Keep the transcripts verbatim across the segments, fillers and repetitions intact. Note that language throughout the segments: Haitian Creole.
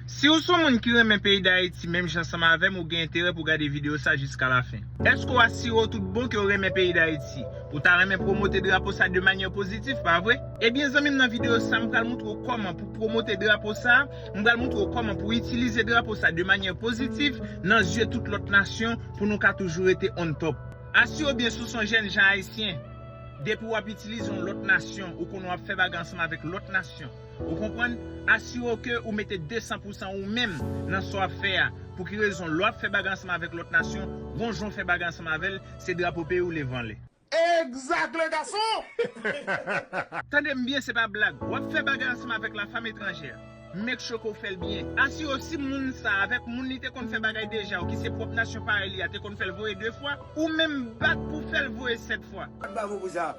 Si w se yon moun ki renmen peyi Dayiti menm jan ansanm avè m, ou gen enterè pou w gade videyo sa jiska lafen. Èske w asire w tout bon ke w renmen peyi Dayiti? Ou ta renmen pwomote drapo sa de manyè pozitif, pa vre? Ebyen, zanmi m, nan videyo sa, m pral moutre w kòman pou pwomote drapo sa, m pral moutre w kòman pou itilize drapo sa de manyè pozitif nan zye tout lòt nasyon pou nou ka toujou rete on top. Asire w byen si w se yon jèn jan ayisyen, depi w ap itilize yon lòt nasyon, ou konnen w ap fè bagay ansanm avèk lòt nasyon. Ou konprann? Asire w ke ou mete de san pou san ou menm nan sa w ap fè a. Pou ki rezon? Lè w ap fè bagay ansanm avèk lòt nasyon, gon jan w fè bagay ansanm avè l, se drapo peyi w leve anlè. Exact, le garçon! Tande m byen, se pa blag. W ap fè bagay ansanm avèk la femme étrangère. Make sure ke w fè l byen. Asire w si moun sa avèk moun li te konn fè bagay deja, ou ki se pwòp nasyon parèy li a, te konn fè l voye de fwa, ou menm bat pou fè l voye sèt fwa. Bat bravo pou sa.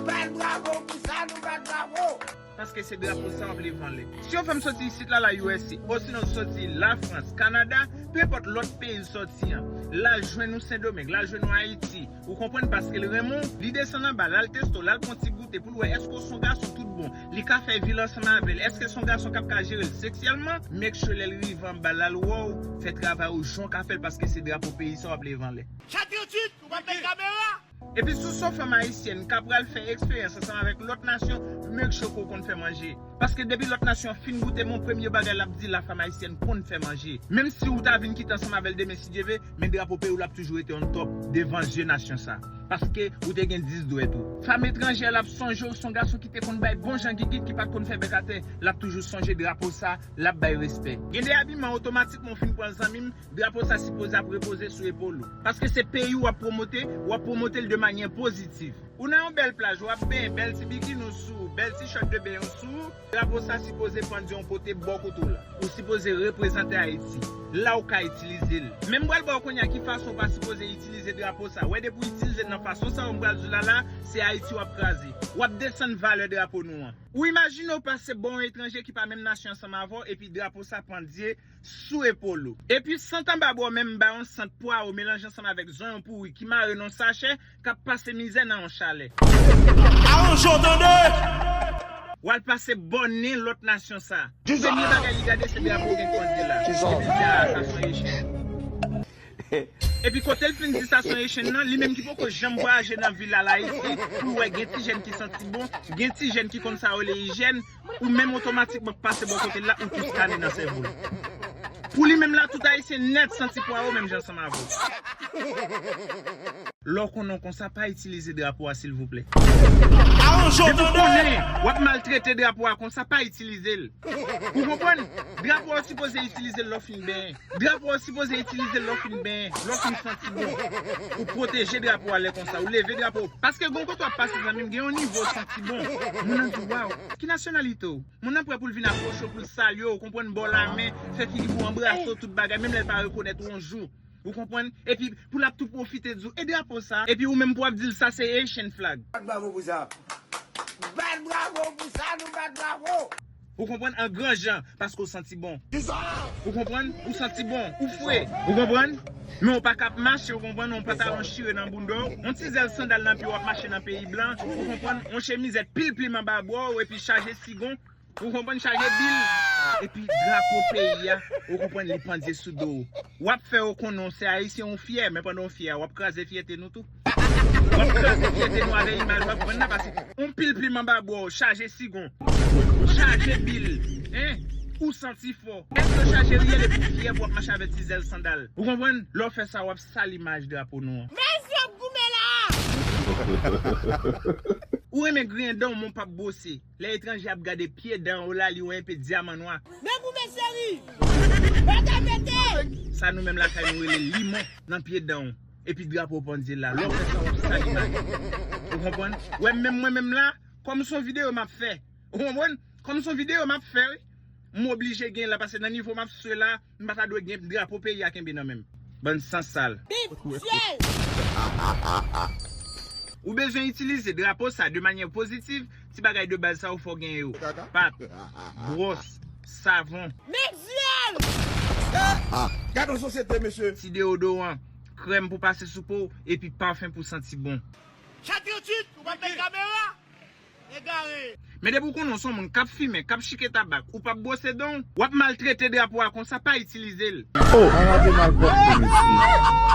Bat bravo pou sa, nou bat bravo! Paske se drapo sa w ap leve anlè. Si w fè m soti isit la, la U S A, osinon soti Lafrans, Kanada, penpòt lòt peyi l sòti an, l al jwenn ou Sendomeng, l al jwenn ou Ayiti, ou konprann, paske l renmen w, li desann anba, l al teste w, l al pran ti goute pou l wè èske w se yon gason tout bon, li ka fè vi l ansanm avè l, èske se yon gason k ap ka jere l seksyèlman, make sure lè l rive anba, l al wè w, fè travay ou jan w ka fè l, paske se drapo peyi sa w ap leve anlè. Chat gratuit, ou pa met kamera? Epi si w se yon fanm ayisyèn k ap pral fè eksperyans ansanm avèk lòt nasyon, make sure ke w konn fè manje. Paske depi lòt nasyon an fin goute men w, premye bagay l ap di, la femme ayisyèn konn fè manje. Menm si w ta vin kite ansanm avè l demen, si Dye vle, men drapo peyi w l ap toujou rete on top devan zye nasyon sa. Paske ou te gen dis dwèt ou. Femme étrangère l ap sonje w, se yon gason ki te konn bay bon jan gigit, ki pa t konn fè bèk atè, l ap toujou sonje drapo sa, l ap bay respè. Gen de abiman otomatikman w fin pran l, zanmi m, drapo sa sipoze ap repoze sou epòl ou. Paske se peyi w ap pwomote, w ap pwomote l de manyè pozitiv. Ou nan yon bèl plaj, w ap benyen, bèl ti bikini w sou ou, bèl ti chòt de benyen w sou ou, drapo sa sipoze pandye yon kote bò kote w la. Ou sipoze reprezante Ayiti. La w ka itilize l. Men m pral ba w kounye a ki fason w pa sipoze itilize drapo sa. Wè depi w itilize l nan fason sa yo m pral di w la la, se Ayiti w ap kraze. W ap desann valè drapo nou an. Ou imajine w pase bò yon etranje ki pa menm nasyon ansanm avè w, epi drapo sa pandye sou epòl ou. Epi sant anba bò menm m ba yon sant pwawo melanje ansanm avèk zonyon pouri ki mare nan yon sachè k ap pase mizè nan yon chalè. Aranje w tande! W al pase bò nen lòt nasyon sa. Premye bagay li gade se drapo gen pandye la. Epi di a sa se yon echenn. Epi kote l fin di sa se yon echenn nan, li menm ki poko janm vwayaje nan vil al Ayiti pou l wè gen ti jèn ki santi bon, gen ti jèn ki konn sa yo rele ijyèn, ou menm otomatikman k pase bò kote l la, ou tou skane nan sèvo l. Pou li menm la, tout ayisyen nèt santi pwawo menm jan ansanm avè w. Lè w konnen w konsa, pa itilize drapo a silvouplè. Depi w konnen w ap maltrete drapo a konsa, pa itilize l. Ou konprann? Drapo a w sipoze itilize l lè w fin benyen. Drapo a w sipoze itilize l lè w fin benyen, lè w fin santi bon. Ou pwoteje drapo a lè konsa, ou leve drapo. Paske gon kote w ap pase zanmi m, gen yon nivo w santi bon. Moun nan di, "Waw, ki nasyonalite w?" Moun nan prè pou l vin apwoche w, pou l salye w, ou konprann, ba w lamen, fè figi pou w anbrase w, tout bagay, menm lè l pa rekonèt ou yon jou. Ou konprann? Epi pou l ap tou pwofite di w, "E drapo sa?" Epi ou menm pou w ap di l, "Sa se Haitian flag." Bat bravo pou sa. Bat bravo pou sa, nou bat bravo. Ou konprann? An gran jan, paske w santi bon. Ou konprann? Ou santi bon, ou fre. Ou konprann? Men w pa ka ap mache, ou konprann, yon pantalon chire nan bounda w, yon ti zèl sandal nan pye w ap mache nan peyi blan, ou konprann, yon chemizèt pil plim anba bra w epi chaje sigon, ou konprann, chaje bil, epi drapo peyi a, ou konprann, li pandye sou do w. W ap fè yo konnen w se ayisyen, ou fyè, men pandan w fyè a, w ap kraze fyète nou tou. W ap kraze fyète nou avè imaj w ap vann nan, paske yon pil plim anba bra w, chaje sigon, chaje bil, en, ou santi fò. Èske w chaje riyèl epi w fyè pou w ap mache avè ti zèl sandal? Ou konprann? Lè w fè sa, w ap sal imaj drapo nou an. Mèsi w ap goumen la! Ou renmen griyen dan w, men w p ap bwose. Lè etranje ap gade pye dan w la, li wè enpe dyaman nwa. Men goumen cheri! Pete pete! Sa nou menm lakay nou rele limon nan pye dan w. Epi drapo pandye la. Lè w fè sa, w ap sal imaj. Ou konprann? Wè menm mwen menm la, kòm se yon videyo m ap fè. Ou konprann? Kòm se yon videyo m ap fè, wi. M oblije gen la, paske nan nivo m ap swe la, m pa ta dwe gen drapo peyi a kenbe nan men m. Bann san sal. Ou bezwen itilize drapo sa de manyè pozitiv, ti bagay de baz sa yo fò gen yo. Pat, bwòs, savon. Gad yon sosyete, mesye. Ti deodoran, krèm pou pase sou po w, epi pafen pou santi bon. Chat gratuit, ou pa met kamera? Egare. Men depi w konnen w se yon moun k ap fimen, k ap chike tabak, ou p ap bwose dan w, w ap maltrete drapo a konsa, pa itilize l. Sa pa te malpwòpte, mesye.